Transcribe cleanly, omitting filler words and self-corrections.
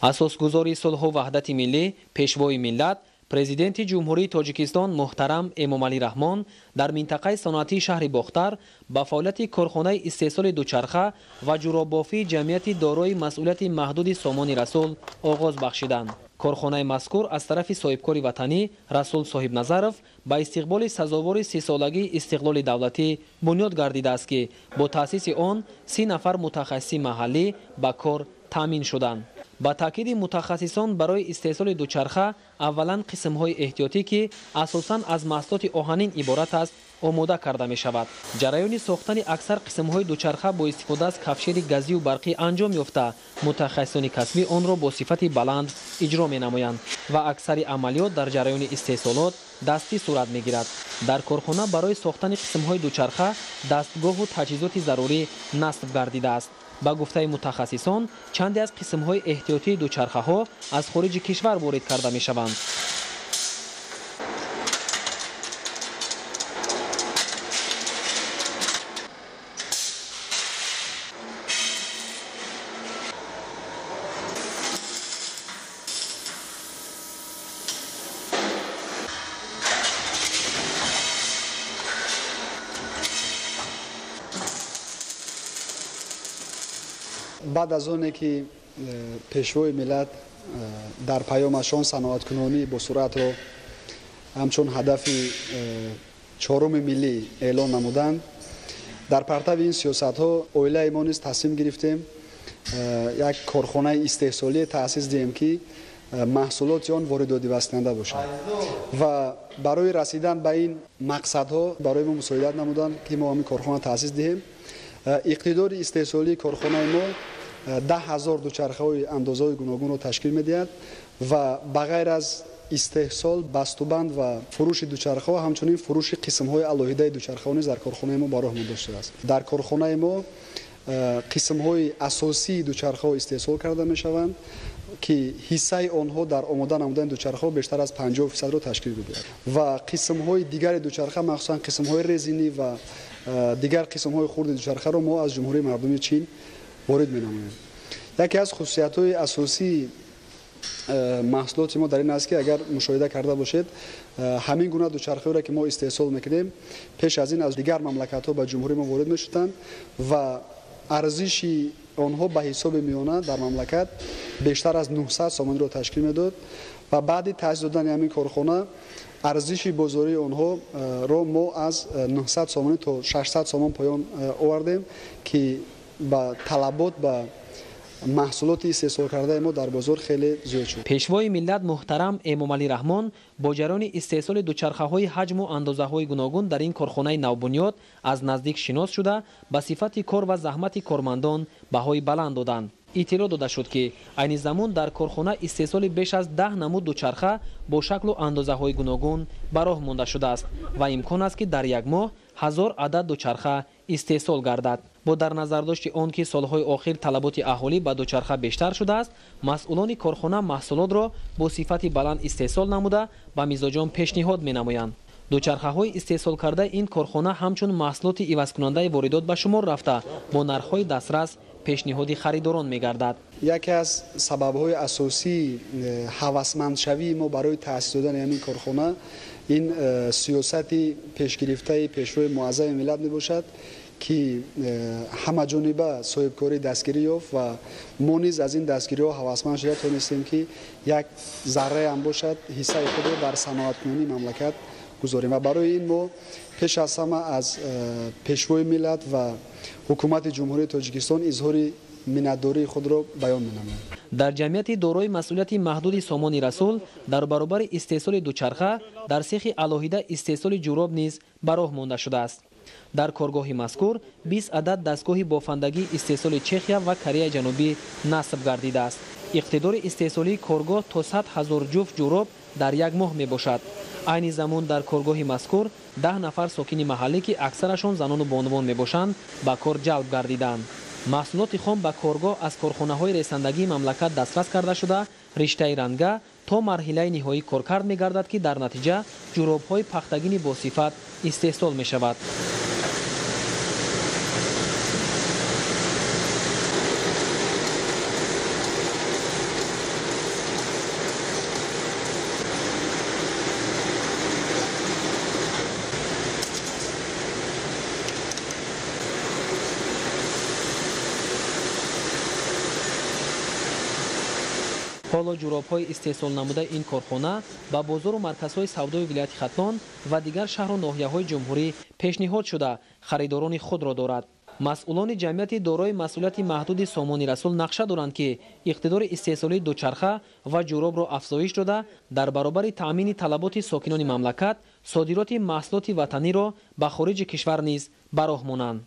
Асосгузори сулҳу ваҳдати миллӣ, пешвои миллат, президенти Ҷумҳурии Тоҷикистон муҳтарам Эмомалӣ Раҳмон дар минтақаи саноатии шаҳри Бохтар ба фаъолияти корхонаи истеҳсоли дучарха ва ҷуробофии ҷамъияти дорои масъулияти маҳдуди Сомони Расул оғоз бахшиданд. Корхонаи мазкур аз тарафи соҳибкори ватанӣ Расул Соҳибназаров ба истиқболи сазовори 30-солагии истиқлоли давлатӣ бунёд гардидааст, ки бо таъсиси он 30 нафар мутахассиси маҳаллӣ ба кор таъмин шуданд. Ба таъкиди мутахассисон, барои истеҳсоли дучарха аввалан қисмҳои эҳтиётӣ, ки асосан аз маҳсулоти оҳанин иборат аст, омода карда мешавад. Ҷараёни сохтани аксар қисмҳои дучарха бо истифода аз кафшери газию барқӣ анҷом ёфта, мутахассисони касбӣ онро бо сифати баланд иҷро менамоянд ва аксари амалиёт дар ҷараёни истеҳсолот дастӣ сурат мегирад. Дар корхона барои сохтани қисмҳои дучарха дастгоҳу таҷҳизоти зарурӣ насб гардидааст. Ба гуфтаи мутахассисон, чанде аз қисмҳои эҳтиётии дучархаҳо аз хориҷи кишвар ворид карда мешаванд. Баъд аз оне ки пешвои миллат дар паёмашон саноаткунонии босуръатро ҳамчун ҳадафи чоруми миллӣ эълон намуданд, дар партави ин сиёсатҳо оилаи мо низ тасмим гирифтем як корхонаи истеҳсолие таъсис диҳем, ки маҳсулоти он воридотивасткунанда бошад ва барои расидан ба ин мақсадҳо барои мо мусоидат намуданд, ки мо ҳамин корхона таъсис диҳем. Иқтидори истеҳсолии корхонаи мо 10 000 дучархаҳои андозаҳои гуногунро ташкил медиҳад ва ба ғайр аз истеҳсол, бастубанд ва фурӯши дучархаҳо, ҳамчунин фурӯши қисмҳои алоҳидаи дучархаҳо низ дар корхонаи мо ба роҳ монда шудааст. Дар корхонаи мо қисмҳои асосии дучархаҳо истеҳсол карда мешаванд, ки ҳиссаи онҳо дар омода намудани дучархаҳо бештар аз 50%-ро ташкил медиҳад ва қисмҳои дигари дучарха, махсусан қисмҳои резинӣ ва дигар қисмҳои хурди дучархаро мо аз Ҷумҳурии Мардумии Чин ворид менамоем. Яке аз хусусиятҳои асосии маҳсулоти мо дар ин аст, ки агар мушоҳида карда бошед, ҳамин гуна дучархаҳоеро, ки мо истеҳсол мекунем, пеш аз ин аз дигар мамлакатҳо ба ҷумҳурии мо ворид мешуданд ва арзиши онҳо ба ҳисоби миёна дар мамлакат бештар аз 900 сомониро ташкил медод ва баъди таъсис додани ҳамин корхона арзиши бозории онҳоро мо аз 900 сомонӣ то 600 сомон поён овардем, ки ба талабот ба маҳсулоти истеҳсолкардаи мо дар бозор хеле зиёд шуд. Пешвои миллат муҳтарам Эмомалӣ Раҳмон бо ҷараёни истеҳсоли дучархаҳои ҳаҷму андозаҳои гуногун дар ин корхонаи навбунёд аз наздик шинос шуда, ба сифати кор ва заҳмати кормандон баҳои баланд доданд. Иттилоъ дода шуд, ки айни замон дар корхона истеҳсоли беш аз 10 намуд дучарха бо шаклу андозаҳои гуногун ба роҳ монда шудааст ва имкон аст, ки дар як моҳ 1000 адад дучарха истеҳсол гардад. Бо дар назардошти он ки солҳои охир талаботи аҳолӣ ба дучарха бештар шудааст, масъулони корхона маҳсулотро бо сифати баланд истеҳсол намуда, ба мизоҷон пешниҳод менамоянд. Дучархаҳои истеҳсолкардаи ин корхона ҳамчун маҳсулоти ивазкунандаи воридот ба шумор рафта, бо нархҳои дастрас пешниҳоди харидорон мегардад. Яке аз сабабҳои асосии ҳавасмандшавии мо барои таъсис додани ҳамин корхона ин сиёсати пешгирифтаи пешвои муаззами миллат мебошад, ки ҳамаҷониба соҳибкорӣ дастгирӣ ёфт ва мо низ аз ин дастгириҳо ҳавасманд шуда тонистем, ки як зарраам бошад, ҳиссаи худро дар саноаткунонии мамлакат гузорем ва барои ин мо пеш аз ҳама аз пешвои миллат ва ҳукумати Ҷумҳурии Тоҷикистон изҳори миннатдории худро баён менамоем. Дар ҷамъияти дорои масъулияти маҳдуди Сомони Расул дар баробари истеҳсоли дучарха дар сехи алоҳида истеҳсоли ҷуроб низ ба роҳ монда шудааст. Дар коргоҳи мазкур 20 адад дастгоҳи бофандагии истеҳсоли Чехия ва Кореяи Ҷанубӣ насб гардидааст. Иқтидори истеҳсолии коргоҳ то 100 000 ҷуфт ҷуроб дар як моҳ мебошад. Айни замон дар коргоҳи мазкур 10 нафар сокини маҳаллӣ, ки аксарашон занону бонувон мебошанд, ба кор ҷалб гардиданд. Маҳсулоти хом ба коргоҳ аз корхонаҳои ресандагии мамлакат дастрас карда шуда, риштаи ранга то марҳилаи ниҳоӣ коркард мегардад, ки дар натиҷа ҷуробҳои пахтагини босифат истеҳсол мешавад. Ҳоло ҷуробҳои истеҳсолнамудаи ин корхона ба бозору марказҳои савдои вилояти Хатлон ва дигар шаҳру ноҳияҳои ҷумҳурӣ пешниҳод шуда, харидорони худро дорад. Масъулони ҷамъияти дорои масъулияти маҳдуди Сомони Расул нақша доранд, ки иқтидори истеҳсолии дучарха ва ҷуробро афзоиш дода, дар баробари таъмини талаботи сокинони мамлакат содироти маҳсулоти ватаниро ба хориҷи кишвар низ ба роҳ монанд.